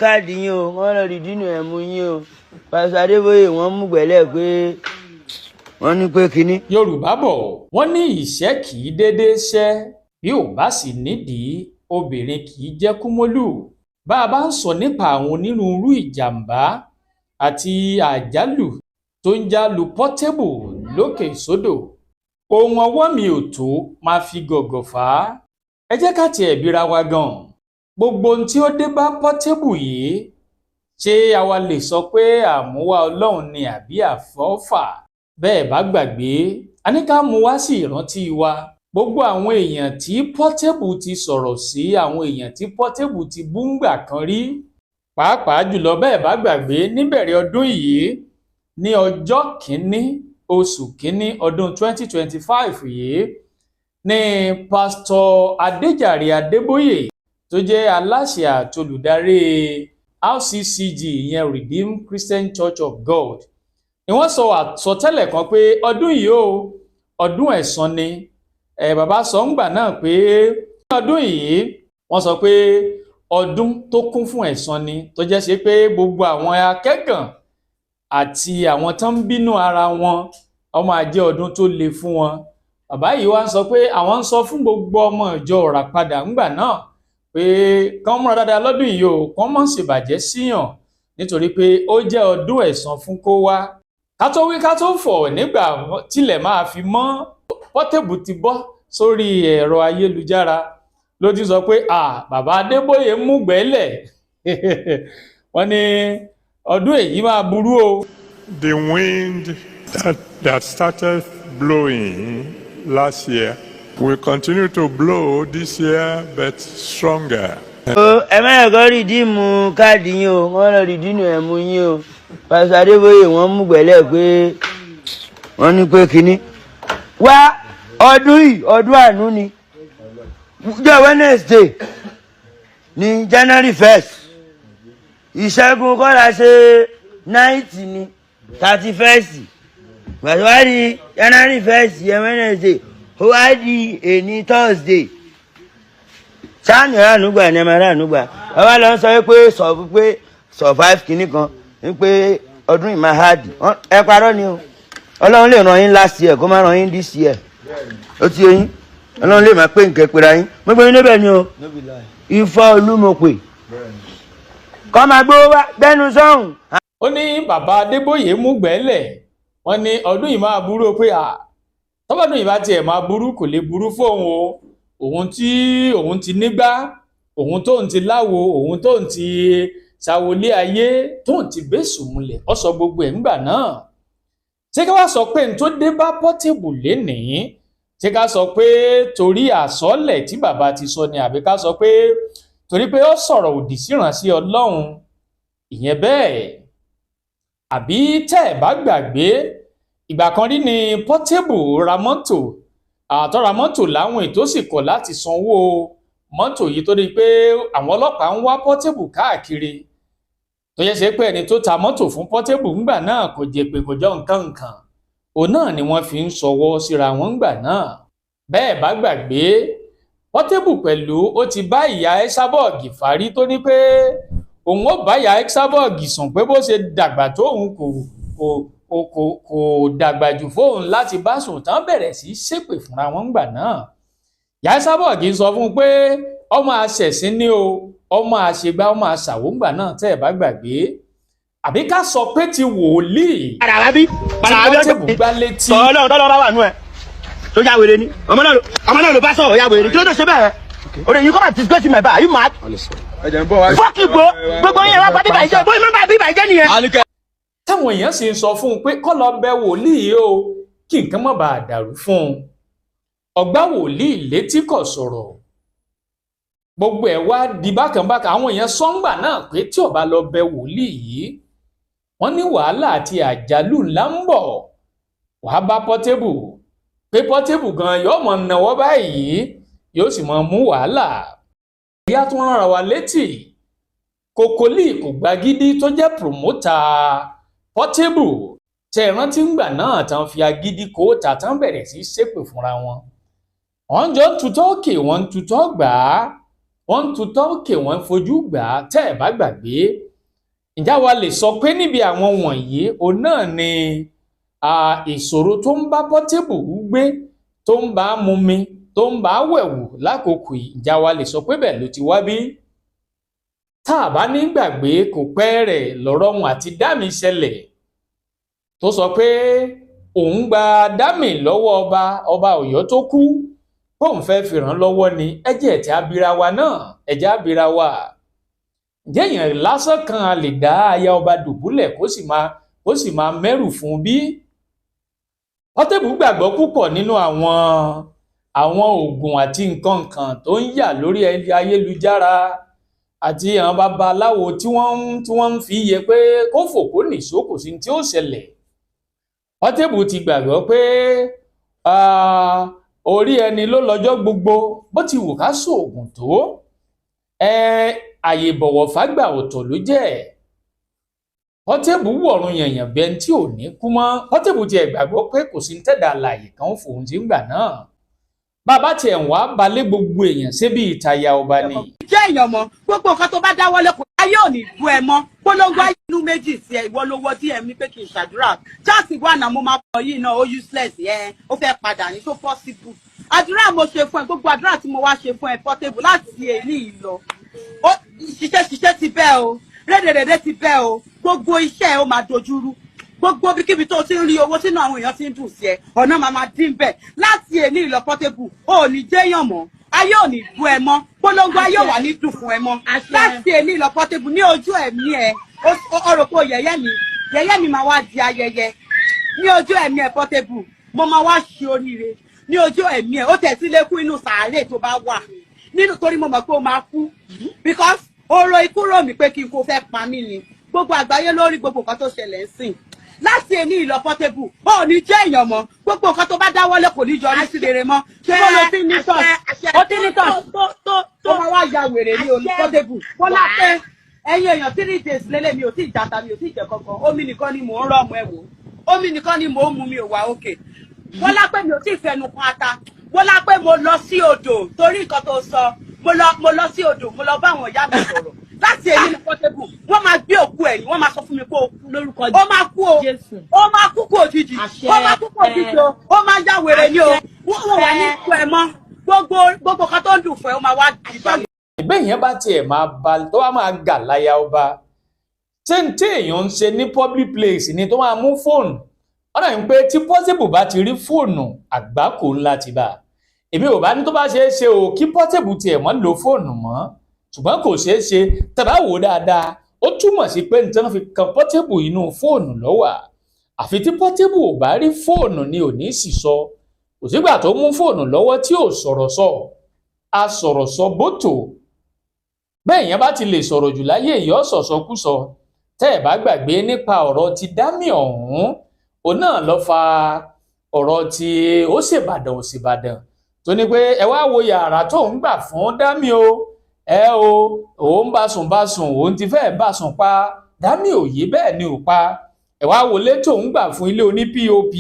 Káàdì yín o, wọ́n lọ redeem ẹ̀mú yín o. Pásítọ̀ Adébóyè, wọ́n mú gbẹ̀lẹ́ pé wọ́n ní pé kínní. Yorùbá bọ̀, wọ́n ní ìṣẹ́ kì í déédéé ṣẹ́ bí ò bá sì nídìí, obìnrin kì í jẹ́ kúmólú. Bá a bá ń sọ nípa àwọn onírúurú ìjàmbá àti àjálù tó ń já lu Portable lókè sódò, ohun ọwọ́ mi ò tó máa fi gọ̀gọ̀ fà á. Ẹ jẹ́ ká tiẹ̀ bíra wa gan-an, gbogbo ohun tí ó dé bá Portable yìí, ṣé àwa lè sọ pé àmúwá Ọlọ́run ni àbí àfọ́fà? Bẹ́ẹ̀ bá gbàgbé, a ní ká mú wá sí ìrántí wa gbogbo àwọn èèyàn tí Portable ti sọ̀rọ̀ sí, àwọn èèyàn tí Portable ti bú ńgbà kan rí. Pàápàá jùlọ, bẹ́ẹ̀ bá gbàgbé, níbẹ̀rẹ̀ ọdún yìí, ní ọjọ́ kìíní oṣù kìíní ọdún 2025 yìí ní Pásítọ̀ Adéjàre Adébóyè, tó jẹ́ aláṣẹ àti olùdarí RCCG, ìyẹn Redeemed Christian Church of God, ni wọ́n sọ àsọtẹ́lẹ̀ kan pé ọdún yìí o, ọdún ẹ̀san ni. Ẹ bàbá sọ ńgbà náà pé ọdún yìí, wọ́n sọ pé ọdún tó kún fún ẹ̀san ni, tó jẹ́ ṣe pé gbogbo àwọn akẹ́gàn àti àwọn tó ń bínú ara wọn, ó máa jẹ́ ọdún tó le fún wọn. Bàbá yìí wá ń sọ pé àwọn ń sọ fún gbogbo ọmọ ìjọ Ìràpadà ńgbà náà pé kán múra dáadáa lọ́dún yìí o, kán má ṣèbàjẹ́ síyàn, nítorí pé ó jẹ́ ọdún ẹ̀san fún kó wá. Ká tó wí ká tó fọ̀, nígbà tílẹ̀ máa fi mọ́, Portable ti bọ́ sórí ẹ̀rọ ayélujára, ló ti sọ pé à bàbá Adébóyè mú gbẹ́lẹ̀. Wọ́n ní ọdún èyí máa burú o. The wind that started blowing last year will continue to blow this year, but stronger. Ẹ má yẹ kó redeem káàdì yín o, wọ́n lọ redeem ẹ̀mú yín o. Pásítọ̀ Adébóyè, wọ́n mú gbẹ̀lẹ́ pé wọ́n ní pé kínní. Wá, ọdún yìí, ọdún àánú ni. Jẹ́ Wednesday ní January 1st, ìṣẹ́gun kọ́ra ṣe night ní 31st, gbàtí wá di January 1st yẹn, Wednesday, ó wá di èní Thursday. Sáàni ránúgbà ni ẹ máa ránúgbà. Bàbá lọ sọ pé sọ pé survive kìíní kan pé ọdún yìí máa hard. Ẹ parọ́ ni o. Ọlọ́run lè ràn yín last year, kó má ràn yín this year. Ó ti yé yín? Ọlọ́run lè máa pé nǹkan pera yín. Mo gbé yín níbẹ̀ ni o. Ifá Olúmọ̀pẹ̀ kọ́ máa gbówó wá gbẹ́nu sọ́hùn. Ó ní bàbá Adébóyè mú gbẹ́lẹ̀, wọ́n ní ọdún yìí máa burú o, pé à tọ́bọ̀dún yìí bá tiẹ̀ máa burú, kò lè burú fóun o, òun tí òun ti nígbà, òun tóun ti láwo, òun tóun ti ṣàwọlé ayé, tóun ti bẹ́sù múlẹ̀. Ó sọ gbogbo ẹ̀ ńgbà náà. Ṣé ká wá sọ pé n tó dé bá Portable lénìí, ṣé ká sọ pé torí àsọlẹ̀ tí bàbá ti sọ ni, àbí ká sọ pé torí pé ó sọ̀rọ̀ òdì síránṣẹ́ Ọlọ́run? Ìyẹn bẹ́ẹ̀. Àbí tẹ́ ẹ̀ bá gbàgbé, ìgbà kan rí ni Portable ra mọ́tò, àtọ́ ra mọ́tò láwìn, tó sì kọ̀ láti sanwó mọ́tò yìí, tó di pé àwọn ọlọ́pàá ń wá Portable káàkiri, tó yẹ ṣe pé ẹni tó ta mọ́tò fún Portable ńgbà náà kò jẹ́ pé kò jọ nǹkan nǹkan, òun náà ni wọ́n fi ń ṣọwọ́ síra wọn ńgbà náà. Bẹ́ẹ̀ bá gbàgbé, Portable pẹ̀lú ó ti bá ìyá Esabod fárí, tó ní pé òun ó bá ìyá Esabod sùn, pé bó ṣe dàgbà tó, òun kò dàgbà jù fóun láti bá sùn. Tán bẹ̀rẹ̀ sí í ṣépè fúnra wọn ńgbà náà. Ìyá Esabod sọ fún un pé ọmọ àṣẹ̀sín ni o, ọmọ àṣegbá, ọmọ àṣàwò ńgbà náà. Tẹ́ ẹ̀ bá gbàgbé, àbí ká sọ pé ti wòlíì Padà wá bí. tí Padà wá bí. Portable gbá létí. Sọ̀rọ̀ náà tọ́lọ́ bá wà nú ẹ̀. Tó ya wèrè ni. Ọmọ náà ló bá sọ̀rọ̀, ya wèrè. Kí ló tó ṣe bẹ́ẹ̀? Òde yìí come and disgrace my bar. Are you mad? Fuck you, bro. Gbogbo yẹn wá pa bíbà ìjẹ́. Bóyá má bá bíbà ìjẹ́ nìyẹn. Táwọn èèyàn sì ń sọ fún un pé kó lọ bẹ wòlíì yìí o, kí nǹkan má bàa dàrú fún un. Ọgbà wòlíì létí, kò sọ̀rọ̀. Gbogbo ẹ̀ wá di bákànbákan. Àwọn èèyàn sọ́ngbà náà pé tí ó bá lọ bẹ wòlíì yìí, wọ́n ní wàhálà àti àjálù ńlá ń bọ̀ wàá bá Portable, pé Portable gan yóò mọ̀ náwó báyìí, yóò sì mọ̀ mú wàhálà. Ìyá tún rán wa létí Kòkólì kò gbagídí, tó jẹ́ promoter Portable. Tẹ rántí ńgbà náà tán fi agídí kó ta, tán bẹ̀rẹ̀ sí ṣépè fúnra wọn? Wọ́n jọ ń tutọ́ òkè, wọ́n ń tutọ́ gbà á. Wọ́n ń tutọ́ òkè, wọ́n ń fojú gbà á. Tẹ́ ẹ̀ bá gbàgbé, ǹjẹ́ àwa lè sọ pé níbi àwọn wọ̀nyí òun náà ni ìṣòro tó ń bá Portable gbé, tó ń bá mumi, tó ń bá wẹ̀wù lákòókò yìí, ǹjẹ́ àwa lè sọ pé bẹ́ẹ̀ ló ti wá bí? Tá a bá ní gbàgbé, kò pẹ́ rẹ̀ lọ́rọ̀ wọn àti Dámi ṣẹlẹ̀, tó sọ pé òun gba Dámi lọ́wọ́ ọba Ọ̀yọ́ tó kú, bóun fẹ́ fi ràn án lọ́wọ́ ni. Ẹjẹ́ tí abira wa náà, ẹjẹ́ abira wa, ǹjẹ́ èèyàn lásán kan a lè dá aya ọba dùbúlẹ̀ kó sì máa mẹ́rù fún un bí? Portable gbàgbọ́ púpọ̀ nínú àwọn oògùn àti nǹkan kan tó ń yà lórí ayélujára àti àwọn babaláwo tí wọ́n ń fi yẹ pé kó fò kó nìṣó, kò sí tí ó ṣẹlẹ̀. Portable ti gbàgbọ́ pé orí ẹni ló lọ́jọ́ gbogbo. Bó ti wù ká sóògùn tó, àyè ìbọ̀wọ̀ fágbà ọ̀tọ̀ ló jẹ́. Portable wọ̀run yànyàn bẹ́ẹ̀ tí ò ní kú mọ́. Portable tiẹ̀ gbàgbọ́ pé kò sí tẹ̀dá alààyè kan fòun ti ń gbà náà. Bàbá tiẹ̀ ń wá balẹ̀ gbogbo èèyàn síbi ìtayà ọba ni. Jẹ́ èèyàn mọ́, gbogbo nǹkan tó bá dáwọ́lé kò ayé ò ní bú ẹ mọ́. Polongo ayé inú méjì sí ẹ. Ìwọ ló wọ DM mi pé kí n ṣàdúrà. Chance wà náà, mo máa pọ̀ yìí náà, ó useless ẹ, ó fẹ́ padà ní so possible. Àdúrà mo ṣe fún ẹ, gbogbo àdúrà tí mo wá ṣe fún ẹ, Portable, láti èyí lọ, ó ṣiṣẹ́ ṣiṣẹ́ ti bẹ́ẹ̀ o, rédèrèdè ti bẹ́ẹ̀ o, gbogbo iṣẹ́ ẹ ó máa dojúrú. Gbogbo ibikíbi tó ti ń rí owó sínú àwọn èèyàn ti ń dùn sí ẹ, ọ̀nà máa máa dín bẹ́ẹ̀. Láti èní ìlọ, Portable, ó ní jẹ́yàn mọ́, ayé ò ní bú ẹ mọ́, polongo ayé ò wà ní dùn fún ẹ mọ́. Láti èní ìlọ, Portable, ní ojú ẹ̀mí ẹ, ó rò pé yẹ̀yẹ́ mi, yẹ̀yẹ́ mi máa wá di ayẹyẹ ní ojú ẹ̀mí ẹ. Portable, mo máa wá ṣe oríire ní ojú ẹ̀mí ẹ. Ó tẹ̀ sí lékún inú sàárè tó bá wà nínú, torí mo mọ̀ pé ó máa kú, because oró ikú rò mí pé kí n kó fẹ́ pa mí ni. Gbogbo àgbáyé lórí gbogbo nǹkan tó ṣẹlẹ̀ ń sìn. Láti èní ìlọ, Portable, ó ní jẹ́ èèyàn mọ́. Gbogbo nǹkan tó bá dáwọ́lé kò ní yọrí sí rere mọ́. Ṣé ló ti ní tọ́sí? Ó ti ní tọ́sí, ó máa wá ya wèrè ní olú. Portable, Bọ́lá pé ẹ̀yin èèyàn, 3 days lélẹ̀, mi ò tí ì jata, mi ò tí ì jẹ kankan. Omi nìkan ni mò ń rọ̀ mọ́ ẹ wò, omi nìkan ni mò ń mu, mi ò wá òkè. Bọ́lá pé mi ò tí ì fẹnu kan ata. Bọ́lá pé mo lọ sí odò torí nǹkan tó sọ. Mo lọ sí odò, mo lọ bá àwọn ìyá mi sọ̀rọ̀. Láti èyí ní, Portable, wọ́n máa gbé òkú ẹ̀ ní, wọ́n máa sọ fún mi pé ó kú. Lórúkọ Ó máa kú o. Jésù. Ó máa kú kú òjijì. Àṣẹ. Ó máa kú kú òjijì o, ó máa já wèrè ní o. Wọ́n wà ní ikú ẹ mọ́. Gbogbo kan tó ń dùn fún ẹ, ó máa wá dìbà. Ìbẹ́ yẹn bá tiẹ̀ máa ba tó bá máa gà láya ọba, ṣé n tí èèyàn ń ṣe ní public place ni tó máa mú fóònù ọ̀nà yìí pé tí Portable bá ti rí fóònù, àgbákò ńlá ti bá. Èmi ò bá ní tó bá ṣeé ṣe o, kí Portable tiẹ̀ mọ́ lo fóònù mọ́, ṣùgbọ́n kò ṣeé ṣe. Tàbá wò dáadáa, ó túmọ̀ sí pé nǹkan fi kan Portable, inú fóònù ló wà. Àfi tí Portable ò bá rí fóònù ni ò ní sì sọ. Kò sígbà tó mú fóònù lọ́wọ́ tí ò sọ̀rọ̀ sọ, a sọ̀rọ̀ sọ bótò. Bẹ́ẹ̀ yẹn bá ti lè sọ̀rọ̀ jù láyé, ìyọ́ sọ̀sọkúsọ. Tẹ́ ẹ̀ bá gbàgbé nípa ọ̀rọ̀ ti Dámì ọ̀hún, òun náà ló fa ọ̀rọ̀ tí ó ṣèbàdàn, òṣèbàdàn tó ní pé ẹ wá wo yàrá tó ń gbà fún Dámì o, ẹ o, òun bá sùn bá sùn, òun ti fẹ́ẹ̀ bá sùn pa Dámì òye bẹ́ẹ̀ ni ò pa. Ẹ wá wọlé tó ń gbà fún, ilé oní POP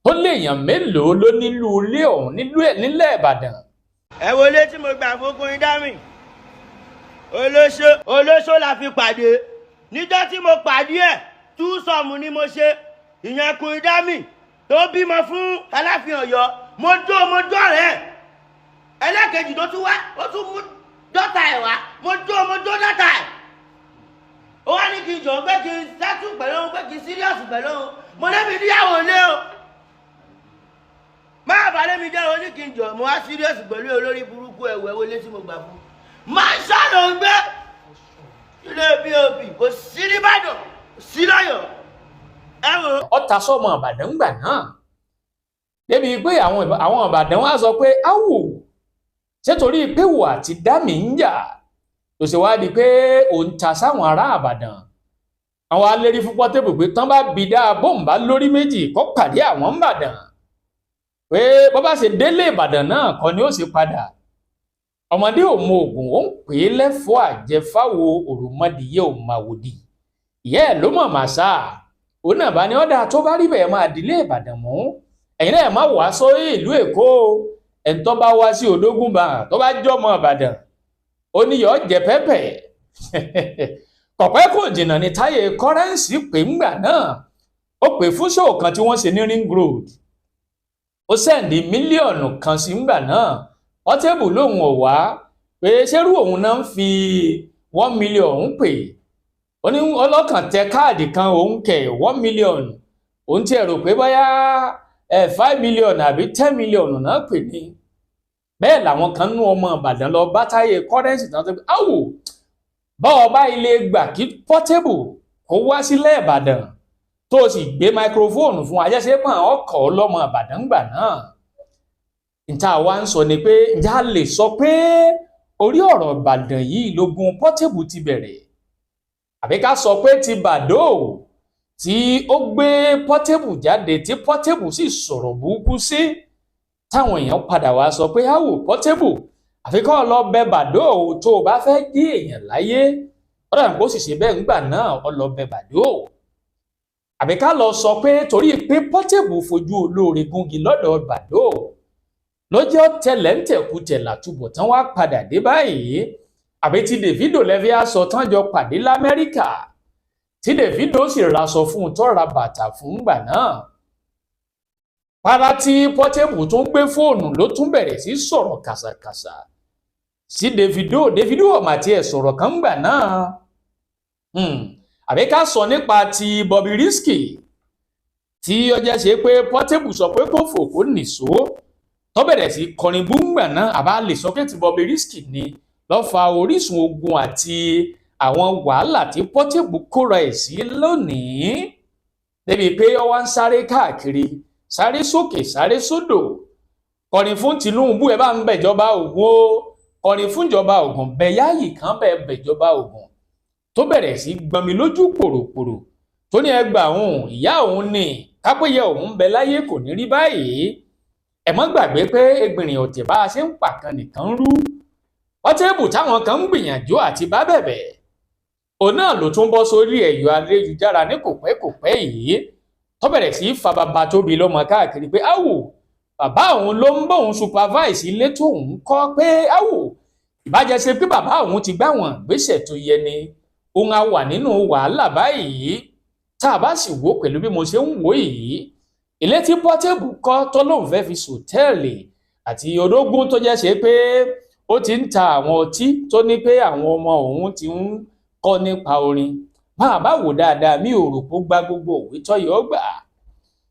tó léèyàn mélòó ló nílùú ilé ọ̀hún nílùú ẹ̀ nílẹ̀ Ìbàdàn. Ẹ wọlé tí mo gbà fún Queen Dami. Olóṣó olóṣó la fi pàdé. Níjọ́ tí mo pàdé ẹ̀, túsọ̀mù ni mo ṣe. Ìyẹn Queen Dami tó bímọ fún Aláàfin Ọ̀yọ́. Mo dó, mo dó rẹ̀. Ẹlẹ́kejì tó tún wá, ó tún mú dọ́tà ẹ̀ wá. Mo dó, mo dó dọ́tà ẹ̀. Ó wá ní kí n jọ pé kí n sẹ́tù pẹ̀lú òun, pé kí n serious pẹ̀lú òun. Mo lébi níyàwó lé o, máa bá lémi jẹ́. O ní kí n jọ, mo wá serious pẹ̀lú olórí burúkú. Ẹ̀wẹ̀ wọlé tí mo gbà fún, máa ń ṣàlọ́ ń gbé ilé POP, kò sí nìbàdàn, kò sí lọ́yọ̀ọ́, ẹ wò. Ọta sọmọ Ìbàdàn gbà náà débi pé àwọn Ìbàdàn wá sọ pé áwò, ṣé torí pé wò àti Dámì ń jà tó ṣe wá di pé òun ta sáwọn ará Ìbàdàn? Àwọn alérí fún Portable pé tán bá bi dáa, bóun bá lórí méjì kó pàdé àwọn ńbàdàn, pé bó bá ṣe délé Ìbàdàn náà kọ́ ni ó ṣe padà. Ọmọdé ò mọ ògùn, ó ń pè é lẹ́fọ̀ọ́ àjẹfáwo, òròmọdìyẹ ò màwòdì, ìyá ẹ̀ ló mọ̀ màsà. Òun náà bá ní ọ̀dà, tó bá rí bẹ́ẹ̀, máa dílé Ìbàdàn mú, ẹ̀yin náà má wàá sórí ìlú Èkó o. Ẹni tó bá wá sí Odógúnbà, tó bá jọmọ Ìbàdàn. Ó ní yọ jẹ pẹ́pẹ́. Kọ̀pẹ́ kò jìnnà ní Táyé Currency pè ńgbà náà. Ó pè fún show kan tí wọ́n ṣe ní Ring Road, ó send 1 million sí ńgbà náà. Portable lòun ò wá, pé ṣérú òun náà ń fi 1 million pè. Ó ní ọlọ́kàn tẹ káàdì kan, òun kẹ̀ 1 million, òun tiẹ̀ rò pé bóyá 5 million àbí 10 million náà pè ní. Bẹ́ẹ̀ làwọn kan nú ọmọ Ìbàdàn lọ bá Táyé Currency tán tó pé áwò báwọ̀ bá ilé gbà kí Portable kó wá sílẹ̀ Ìbàdàn, tó o sì gbé microphone fún ajẹ́sẹ́pọ̀n ọkọ̀ ọlọ́mọ Ìbàdàn gbà náà. Níta wa ń sọ ni pé, ǹjẹ́ a lè sọ pé orí ọ̀rọ̀ Ìbàdàn yìí lógun Portable ti bẹ̀rẹ̀, àbí ká sọ pé ti Bàdó tí ó gbé Portable jáde, tí Portable sì sọ̀rọ̀ burúkú sí, táwọn èèyàn padà wá sọ pé áwò Portable, àfi kọ́ lọ bẹ Bàdó tó o bá fẹ́ jí èèyàn láyé? Ọ̀dà kó sì ṣe bẹ́ẹ̀ ńgbà náà, ọ lọ bẹ Bàdó. Àbí ká lọ sọ pé torí pé Portable fojú olóore gúngi lọ́dọ̀ Bàdó lọ́jọ́ tẹlẹ̀ ń tẹ̀kú tẹ̀là túbọ̀ tán wá padà dé báyìí? Àbí ti Davido lẹ́fí aṣọ tán jọ pàdé l'Amẹ́ríkà, tí Davido sì raṣọ fún un, tó ra bàtà fún gbà náà? Para tí Portable tún gbé fóònù ló tún bẹ̀rẹ̀ sí sọ̀rọ̀ kàsàkàsà sí Davido. Davido ọ̀mà tiẹ̀ sọ̀rọ̀ kan gbà náà. Àbí ká sọ nípa ti Bobrisky, tí ọjọ́ ṣe pé Portable sọ pé kó fò kó nìṣó, tó bẹ̀rẹ̀ sí kọrin búngbà náà? Àbá lè sọ pé ti Bobrisky ni ló fa orísun ogun àti àwọn wàhálà tí Portable kóra ẹ̀ sí lónìí, débi pé ó wá ń sáré káàkiri, sáré sókè, sáré sódò, kọrin fún Tinubu, ẹ bá ń bẹ̀jọba Ògùn o, kọrin fúnjọba Ògùn, bẹ Yáyì kan, bẹ bẹ̀jọba Ògùn, tó bẹ̀rẹ̀ sí gbọnmi lójú pòròpòrò, tó ní ẹgbà òun, ìyá òun ni, kápẹ́yẹ òun ń bẹ láyé kò ní rí báyìí. Ẹ mọ́ gbàgbé pé egbìnrìn ọ̀tẹ̀ bá a ṣe ń pàkan nìkan rú. Portable táwọn kan ń gbìyànjú àti bá bẹ̀bẹ̀, òun náà ló tún bọ́ sórí ẹ̀yọ ayélujára ní kò pẹ́ kò pẹ́ yìí, tó bẹ̀rẹ̀ sí í fa bàbá tóbi lọ́mọ káàkiri pé áwò, bàbá òun ló ń bóun supervise ilé tóun kọ́, pé áwò, ìbájẹ́ ṣe pé bàbá òun ti gbá wọn ìgbésẹ̀ tó yẹ ni, òun á wà nínú wàhálà báyìí. Tá a bá sì wò pẹ̀lú bí mo ṣe ń wò yìí, ilé tí Portable kọ́ tó lóun fẹ́ fi sòtẹ́ẹ̀lì àti orógún, tó jẹ́ ṣe pé ó ti ń ta àwọn ọtí, tó ní pé àwọn ọmọ òun ti ń kọ́ nípa orin, máa bá wò dáadáa, mi ò rò pé ó gba gbogbo òwe tó yọ gbà,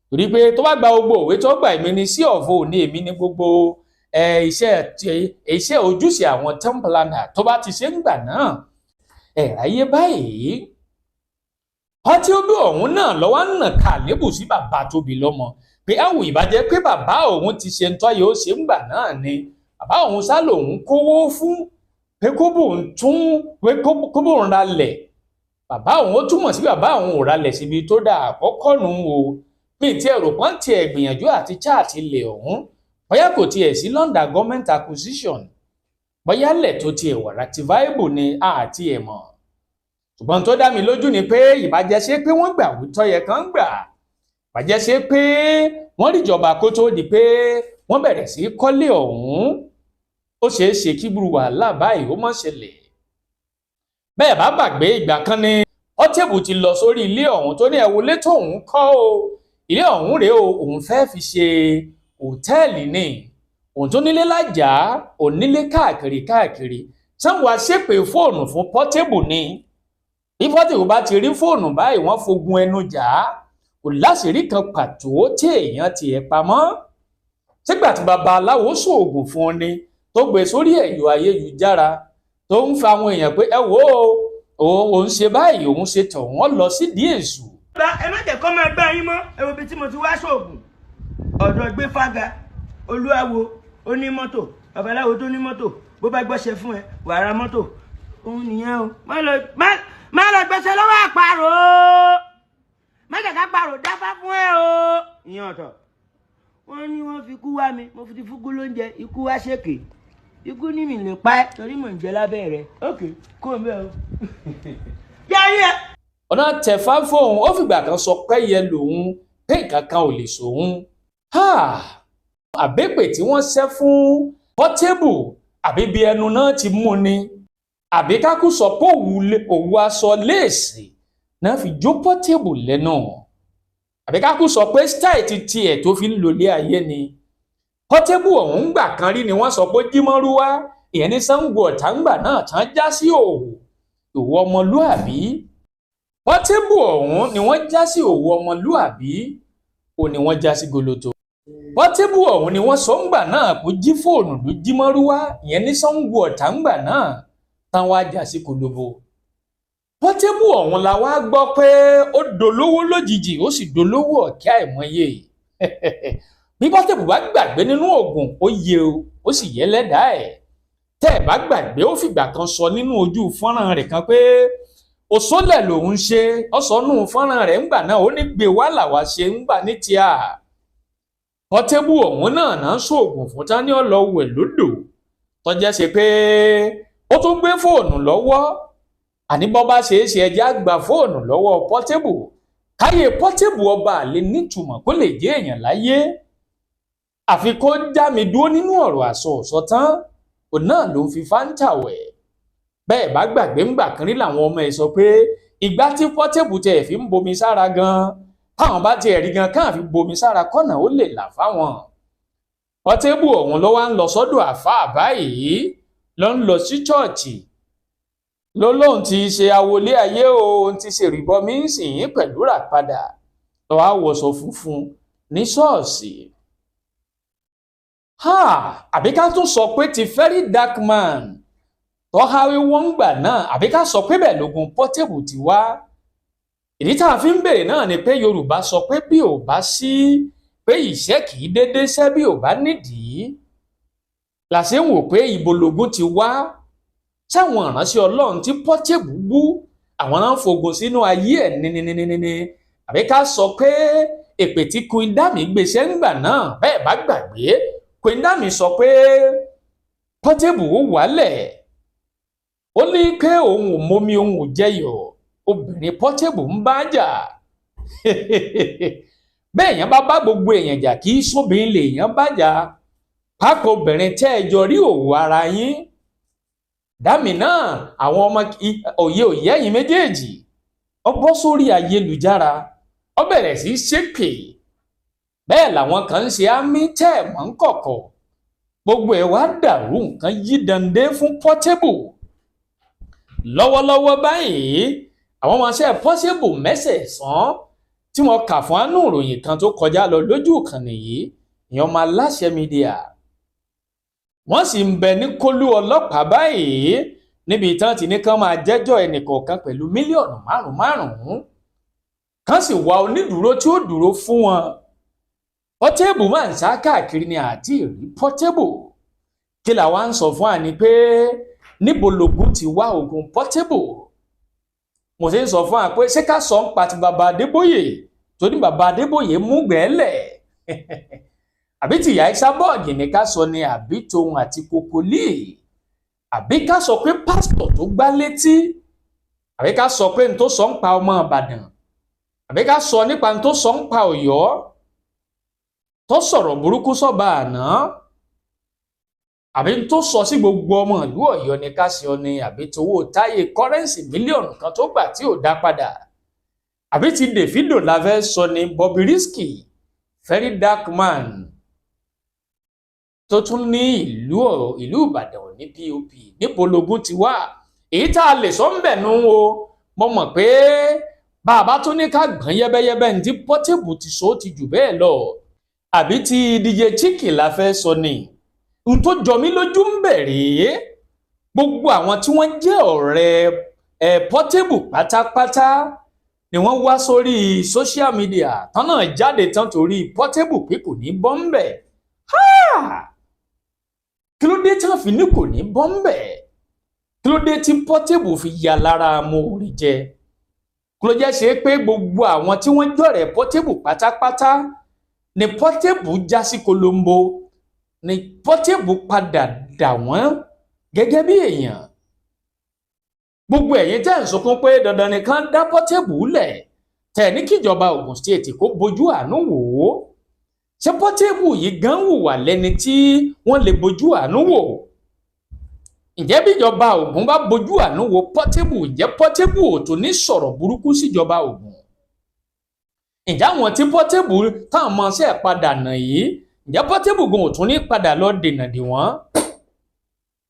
torí pé tó bá gba gbogbo òwe tó gbà, èmi ni sí ọ̀fọ̀ òní, èmi ní gbogbo iṣẹ́ ojúṣe àwọn town planner tó bá ti ṣe ń gbà náà ẹ̀ ráyé báyìí. Portable ọ̀hún náà lọ́wọ́ ń nà ká lébù sí bàbá tóbi lọ́mọ pé àwọn ìbàjẹ́ pé bàbá òun ti ṣe ń tọ́ yóò ṣe ń gbà náà ni, bàbá òun sá lòun kówó fún pé kó bóun tún, pé kó bóun ralẹ̀. Bàbá òun, ó túmọ̀ sí bàbá òun ò ralẹ̀ síbi tó dáa àkọ́kọ́ nù o. Mi ti ẹ̀rọ pọ́n tiẹ̀ gbìyànjú àti chat ilẹ̀ ọ̀hún, bóyá kò tiẹ̀ sí London government acquisition, bóyá lẹ̀ tó tiẹ̀ wà rectifiable ni àti ẹ̀ mọ̀. Ṣùgbọ́n tó dá mi lójú ni pé ìbàjẹ́ ṣe pé wọ́n gbà wítọ́ yẹ kán gbà, ìbàjẹ́ ṣe pé wọ́n ríjọba kó tó di pé wọ́n bẹ̀rẹ̀ sí kọ́lé ọ̀hún, ó ṣeé ṣe kí burú wàhálà báyìí ó má ṣẹlẹ̀. Bẹ́ẹ̀ bá gbàgbé, ìgbà kan ni Portable ti lọ sórí ilé ọ̀hún, tó ní ẹ wo ilé tóun kọ́ o, ilé ọ̀hún rèé o, òun fẹ́ fi ṣe òtẹ́ẹ̀lì ni, òun tó nílé lájà, òun nílé káàkiri káàkiri. Sanwó aṣépè fóònù fún Portable ni. Bí Portable bá ti rí fóònù báyìí, wọ́n fogun ẹnu jà á. Kò láṣìírí kan pàtó tí èèyàn tiẹ̀ pamọ́. Sígbà tí babaláwo ṣoògùn fún un ni tó gbé sórí ẹ̀yọ ayélujára, tó ń fa àwọn èèyàn pé ẹ wò ó, òun ṣe báyìí, òun ṣe tọ̀, wọ́n lọ sídìí èṣù. Ẹ má jẹ́ kó máa gbá yín mọ́. Ẹ wo ibi tí mo ti wá ṣoògùn, ọ̀dọ̀ gbé fága olúwawo onímọ́tò, babaláwo tó ní mọ́tò, bó bá gbọ́ṣẹ́ fún ẹ, wàá ra mọ́tò. Òun nìyẹn o. Má lọ gbẹ́sẹ̀ lọ́wọ́ àparò, má jẹ́ ká parò dáfá fún ẹ o. Ìyẹn ọ̀tọ̀. Wọ́n ní wọ́n fi ikú wá mi, mo fi ti fúkú lóúnjẹ, ikú wá ṣèké, ikú ní mi lè pa ẹ́ torí mò ń jẹ lábẹ́ rẹ̀. Ok, kó o bẹ́ẹ̀ o. Yáyé ẹ. Ọ̀nà tẹ̀fá fóun, ó fìgbà kan sọ pé yẹ lòun pé nǹkan kan ò lè sòun. Àbẹ́pẹ̀ tí wọ́n ṣẹ́ fún Portable, àbí bí ẹnu náà ti mú ni. Àbí ká kú sọ pé òwú aṣọ léèsì náà fi jó Portable lẹ́nu, àbí ká kú sọ pé style ti tiẹ̀ tó fi ń lòlé ayé ni. Portable ọ̀hún gbà kan rí ni wọ́n sọ pé jímọ́rúwá, ìyẹn ní Sango Ọ̀tá ńgbà náà tán já sí òwò òwò ọmọlúàbí. Portable ọ̀hún ni wọ́n já sí òwò ọmọlúàbí, ò ní wọ́n já sí goloto. Portable ọ̀hún ni wọ́n sọ ńgbà náà kó jí fóònù ló jímọ́rúwá, ìyẹn ní Sango Ọ̀tá ńgbà náà tán wá já sí kolobo. Portable ọ̀hún la wá gbọ́ pé ó dolówó lójijì, ó sì dolówó ọ̀kẹ́ àìmọye. Bí Portable bá gbàgbé nínú oògùn, ó yẹ o, ó sì yẹ lẹ́dàá ẹ̀. Tẹ́ ẹ̀ bá gbàgbé, ó fìgbà kan sọ nínú ojú fọ́nrán rẹ̀ kan pé òṣòlẹ̀ lòun ṣe. Ọ̀sọ́nù fọ́nrán rẹ̀ ńgbà náà, ó ní gbé wá làwa ṣe ńgbà ní tíà. Portable ọ̀hún náà náà ṣoògùn fún tán ní ọlọ́wẹ̀ lódò, tọ́jẹ́ ṣe pé ó tún gbé fóònù lọ́wọ́. Àní bọ́ bá ṣe é ṣe, ẹjẹ́ á gba fóònù lọ́wọ́ Portable, káyé Portable ọba àlè nítumọ̀ kó lè jẹ́ èèyàn láyé. Àfi kó já mi dúró nínú ọ̀rọ̀ àsọ ọ̀sọ́ tán, òun náà ló ń fi Fanta wẹ̀. Bẹ́ẹ̀ bá gbàgbé, ńgbà kan rí làwọn ọmọ ẹ̀ sọ pé ìgbà tí Portable tẹ̀ fi ń bomi sára gan, táwọn bá tiẹ̀ rí gan káà fi bomi sára kọ́nà ó lè là fáwọn. Portable ọ̀hún ló wá ń lọ sọ́dọ̀ àáfàá báyìí, ló ń lọ sí chọ́ọ̀chì, ló lóun ti ṣe awolé ayé o, òun ti ṣe ìrìbọmi ń sìn yín pẹ̀lú ràpadà, lọ́wọ́ àwọ̀sọ funfun ní ṣọ́ọ̀ṣì. Àbí ká tún sọ pé ti Very Dark Man tọ́háwé wọ́n ń gbà náà, àbí ká sọ pé bẹ́ẹ̀ lógun Portable ti wá. Ìdí tá a fi ń béèrè náà ni pé Yorùbá sọ pé bí ò bá sí pé ìṣẹ́ kì í dédé ṣẹ́ bí ò bá nídìí. Làṣẹ ń wò pé ibo lógun ti wá. Sáwọn ìránṣẹ́ Ọlọ́run tí Portable bú, àwọn náà ń fogun sínú ayé ẹ̀ níníníníní. Àbí ká sọ pé èpè tí Queen Dami gbéṣẹ́ ńgbà náà, bẹ́ẹ̀ bá gbàgbé, Queen Dami sọ pé Portable ó wálẹ̀, ó ní pé òun ò mómi, òun ò jẹyọ̀, obìnrin Portable ń bá jà. Bẹ́ẹ̀ yẹn bá bá gbogbo èèyàn jà, kì í sóbìnrin lèèyàn bá jà, pákó obìnrin tẹ́ ẹ jọ rí òwò ara yín. Dami náà, àwọn ọmọ òye òye ẹ̀yìn méjèèjì, ó bọ́ sórí ayélujára, ó bẹ̀rẹ̀ sí í ṣépè. Bẹ́ẹ̀ làwọn kan ń ṣe àmì tẹ́ ẹ̀ mọ́ ń kọ̀kọ̀. Gbogbo ẹ̀ wá dàrú, nǹkan yí dande fún Portable. Lọ́wọ́lọ́wọ́ báyìí, àwọn ọmọọṣẹ́ Portable mẹ́sẹ̀ẹ̀sán tí wọ́n kà fún àánú ìròyìn kan tó kọjá lọ lójú ìkànnì yìí, ìyẹn ọmọ aláṣẹ mídíà, wọ́n sì ń bẹ ní kólú ọlọ́pàá báyìí, níbi tán ti ní kán máa jẹ́jọ́ ẹnìkọ̀ọ̀kan pẹ̀lú mílíọ̀nù márùn-ún márùn-ún, kán sì wá onídùúró tí ó dúró fún wọn. Portable máa ń sá káàkiri ni àti ìrí Portable. Kí làwa ń sọ fún àní pé níbo logun ti wá ogun Portable? Mo ṣe ń sọ fún wa pé ṣé ká sọ ń pa ti bàbá Adébóyè tó ní bàbá Adébóyè mú gbẹ́lẹ̀, àbí ti ìyá Esabod ní ká sọ ni, àbí tòun àti Kokoli, àbí ká sọ pé pásítọ̀ tó gbá létí, àbí ká sọ pé n tó sọ ń pa ọmọ Ìbàdàn, àbí ká sọ nípa n tó sọ ń pa Ọ̀yọ́ tó sọ̀rọ̀ burúkú sọ́ba àná, àbí n tó sọ sí gbogbo ọmọ ìlú Ọ̀yọ́ ní ká ṣe ọ ni, àbí towó táyé kọ́rẹ́ǹsì mílíọ̀nù kan tó gbà tí ò dá padà, àbí ti Davido la fẹ́ sọ ni, Bobrisky, Very Dark Man tó tún ní ìlú Ìbàdàn ní POP, níbo logun ti wá? Èyí tá a lè sọ ń bẹ̀ nú o. Mo mọ̀ pé bàbá tún ní ká gbọ́n yẹ́bẹ́yẹ́bẹ́ ní tí Portable ti sọ ti jù bẹ́ẹ̀ lọ. Àbí ti DJ Chiki la fẹ́ sọ ni? N tó jọ mí lójú ń bẹ̀ rèé, gbogbo àwọn tí wọ́n jẹ́ ọ̀rẹ́ ẹ̀ Portable pátápátá ni wọ́n wá sórí social media tán náà jáde tán torí Portable pé kò ní bọ́ ń bẹ̀. Kí ló dé tí wọ́n fi ní kò ní bọ́ ń bẹ̀? Kí ló dé tí Portable fi ya lára mo rí jẹ? Kí ló jẹ́ ṣe pé gbogbo àwọn tí wọ́n jọ̀rẹ́ Portable pátápátá ni Portable já sí kolombo, ni Portable padà dà wọ́n gẹ́gẹ́ bí èèyàn? Gbogbo ẹ̀yin tẹ́ ń sunkún pé dandan nìkan dá Portable lẹ̀, tẹ̀ ní kíjọba Ògùn State kó bójú àánú wò ó, ṣé Portable yìí gan hùwà lẹ́ni tí wọ́n lè bójú àánú wò? Ǹjẹ́ bíjọba Ògùn bá bojú àánú wo Portable, ǹjẹ́ Portable ò tún ní sọ̀rọ̀ burúkú síjọba Ògùn? Ǹjẹ́ àwọn tí Portable táwọn ọmọọṣẹ́ padà nà yìí, ǹjẹ́ Portable gan ò tún ní padà lọ dènà dè wọ́n?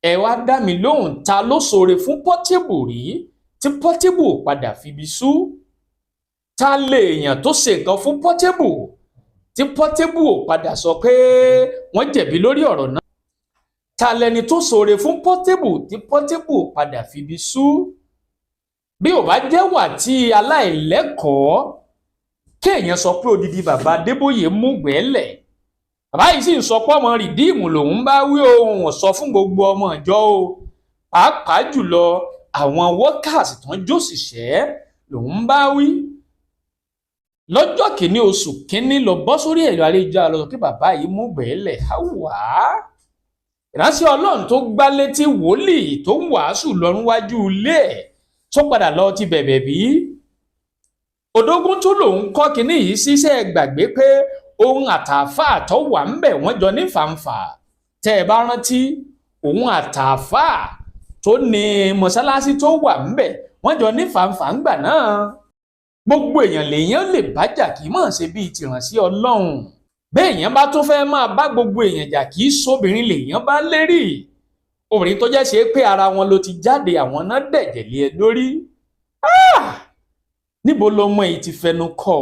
Ẹ wá dá mi lóhùn, ta ló ṣoore fún Portable rí tí Portable ò padà fibi sú? Ta lèèyàn tó ṣe nǹkan fún Portable tí Portable ò padà sọ pé wọ́n jẹ̀bi lórí ọ̀rọ̀ náà? Ta lẹni tó ṣoore fún Portable tí Portable ò padà fibi sú? Bí ò bá jẹ́ wà tí aláìlẹ́kọ̀ọ́, kéèyàn sọ pé odidi bàbá Adébóyè mú gbẹ́lẹ̀, bàbá yìí sì ń sọ pé ọmọ Redeem lòun bá wí, ohun ò sọ fún gbogbo ọmọ ìjọ o, pàápàá jùlọ àwọn workers tó ń jóṣìṣẹ́ lòun bá wí. Lọ́jọ́ kìíní oṣù kìíní lọ bọ́ sórí ẹ̀rọ ayélujára lọ sọ pé bàbá yìí mú gbẹ́lẹ̀. Háwàá, ìránṣẹ́ Ọlọ́run tó gbá létí wòlíì tó ń wàásù lọ́rùn wájú ilé ẹ̀ tó padà lọ ti bẹ̀bẹ̀ bí. Odógún tó lòun kọ́ kínní yìí ṣiṣẹ́, gbàgbé pé òun àtàáfà tó wà ń bẹ̀ wọ́n jọ ní fàǹfà. Tẹ́ ẹ bá rántí, òun àtàáfà tó ní mọ́sálásí tó wà ń bẹ̀ wọ́n jọ ní fàǹfà ńgbà náà. Gbogbo èèyàn lèèyàn lè bájà, kì í mọ̀ ṣe bíi tìránṣẹ́ Ọlọ́run. Béèyàn bá tún fẹ́ máa bá gbogbo èèyàn jà, kì í sóbìnrin lèèyàn bá lérí, obìnrin tó jẹ́ ṣe pé ara wọn ló ti jáde, àwọn náà dẹ̀jẹ̀ lé ẹ lórí. Níbo lọmọ yìí ti fẹnu kọ?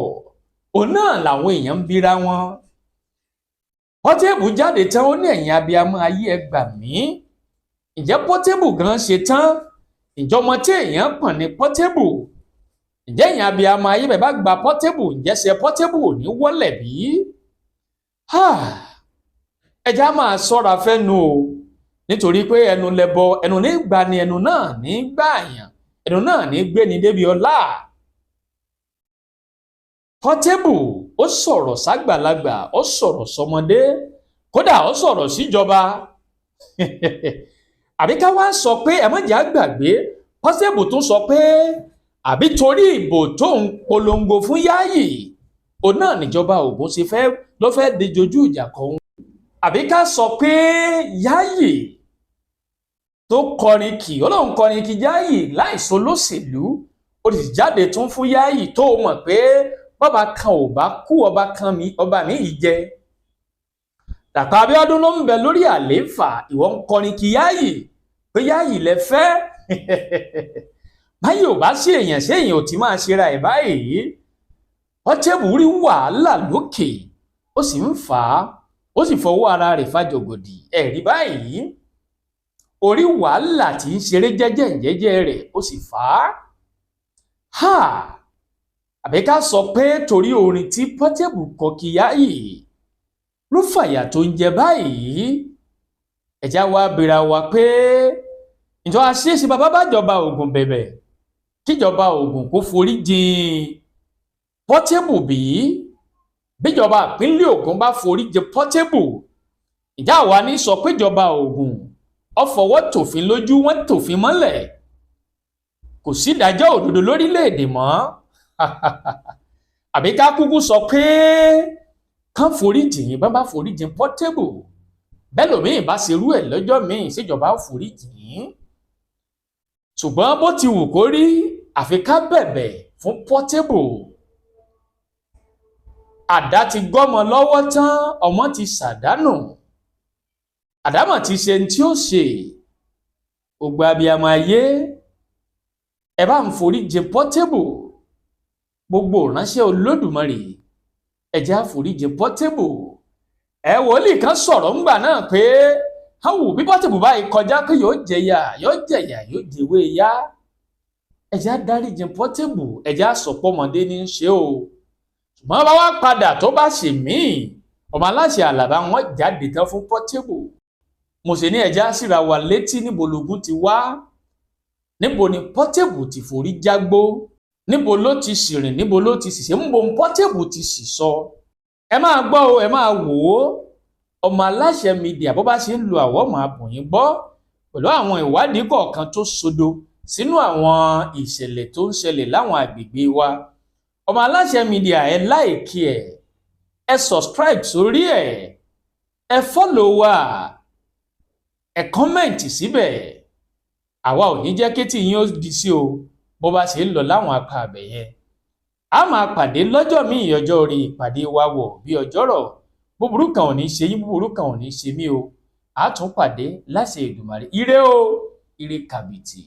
Òun náà làwọn èèyàn ń bira wọn. Portable jáde tán, ó ní ẹ̀yin abiyamọ ayé, ẹ gbà mí. Ǹjẹ́ Portable gan ṣe tán? Ìjọmọ tí èèyàn pọ̀n ní Portable? Ǹjẹ́ ẹ̀yin abiyamọ ayé, bẹ́ẹ̀ bá gba Portable, ǹjẹ́ ṣe Portable ò ní wọ́lẹ̀ bí? Ẹja máa ṣọ́ra fẹ́nu o, nítorí pé ẹnu lẹbọ, ẹnu ní gbani, ẹnu náà ní gbààyàn, ẹnu náà ní gbéni débi ọlá. Portable ó sọ̀rọ̀ ságbàlagbà, ó sọ̀rọ̀ sọmọdé, kódà ó sọ̀rọ̀ síjọba. Àbí ká wá sọ pé ẹ má jẹ́ á gbàgbé, Portable tún sọ pé àbí torí ìbò tó ń polongo fún Yáyì, òun náà níjọba Ògùn ṣe fẹ́ ló fẹ́ dejojú ìjà kọ òun. Àbí ká sọ pé Yáyì tó kọrin kì, Ọlọ́run kọrin kì Yáyì láìsọ lóṣèlú, ó sì jáde tún fún Yáyì tó mọ̀ pé bọ́ba kan ò bá kú, ọba kan mi, ọba mi yìí jẹ. Dàpọ̀ Abíọ́dún ló ń bẹ lórí àlééfà, ìwọ ń kọrin kì Yáyì pé Yáyì lẹ fẹ́. Báyìí ò bá sí èèyàn, sí èèyàn ò tí máa ṣera ẹ̀ báyìí. Portable rí wàhálà lókè, ó sì ń fà á, ó sì fọwọ́ ara rẹ̀ fàjọgòdì. Ẹ̀rí báyìí, orí wàhálà tí ń ṣeré jẹ́jẹ́ jẹ́jẹ́ rẹ̀, ó sì fà á. Ha, àbí ká sọ pé torí orin tí Portable kọ kí Yáyì ló fàyà tó ń jẹ báyìí? Ẹ̀já wa bèèrè wa pé ìjọ àṣeéṣe bàbá bá jọba Ògùn bẹ̀bẹ̀ kíjọba Ògùn kó forí jìn Portable bí? Bíjọba ìpínlẹ̀ Ògùn bá forí jìn Portable, ìjà wa ní sọ péjọba Ògùn ó fọwọ́ tòfin lójú, wọ́n tòfin mọ́lẹ̀, kò sí ìdájọ́ òdodo lórílẹ̀‐èdè mọ́? Àbí ká kúkú sọ pé kán forí jìn? Bá bá forí jìn Portable, bẹ́ẹ̀ lòmíì bá ṣerú ẹ̀ lọ́jọ́ míì, síjọba ó forí jìn? Ṣùgbọ́n bó ti wù kó rí, àfi ká bẹ̀bẹ̀ fún Portable. Àdá ti gọ́mọ lọ́wọ́ tán, ọmọ ti ṣàdánù, àdámọ̀ ti ṣe ní tí ó ṣe. Ògbà abiyamọ ayé, ẹ bá ń forí jìn Portable. Gbogbo ìránṣẹ́ Olódùmarè, ẹ jẹ́ á forí jìn Portable. Ẹ wòlíì kan sọ̀rọ̀ ńgbà náà pé áwù bí Portable báyìí kọjá pé yóò jẹyà, yóò jẹyà, yóò jẹwé yá. Ẹ jẹ́ á dáríjìn Portable, ẹ jẹ́ á sọ̀pọ̀ ọmọdé ní í ṣe o. Ṣùgbọ́n bá wá padà tó bá ṣe míì, ọmọ aláṣẹ àlàbá wọn jáde tán fún Portable. Mo sì ní ẹja síra wa létí, níbo lógún ti wá? Níbo ni Portable ti forí jágbó? Níbo ló ti ṣìrìn? Níbo ló ti ṣìṣe? Níbo ni Portable ti sì sọ? Ẹ máa gbọ́ o, ẹ máa wò ó. Ọmọ aláṣẹ media, bó bá ṣe ń lo àwọ̀ máa bùn yín gbọ́ pẹ̀lú àwọn ìwádìí kọ̀ọ̀kan tó sodo sínú àwọn ìṣẹ̀lẹ̀ tó ń ṣẹlẹ̀ láwọn àgbègbè wa. Ọmọ aláṣẹ media, ẹ like ẹ, ẹ subscribe sórí ẹ, ẹ follow wa, ẹ comment síbẹ̀. Àwa ò ní jẹ́ kétí yín ó di sí o bó bá ṣe ń lọ láwọn apá abẹ yẹn. A máa pàdé lọ́jọ́ míì, ọjọ́ orí ìpàdé wa wọ̀ bí ọjọ́rọ̀. Búburú kan ò ní ṣe yín, búburú kan ò ní ṣe mí o. A tún pàdé láṣẹ Èdùmàrè. Ire o, ire kàbìtì.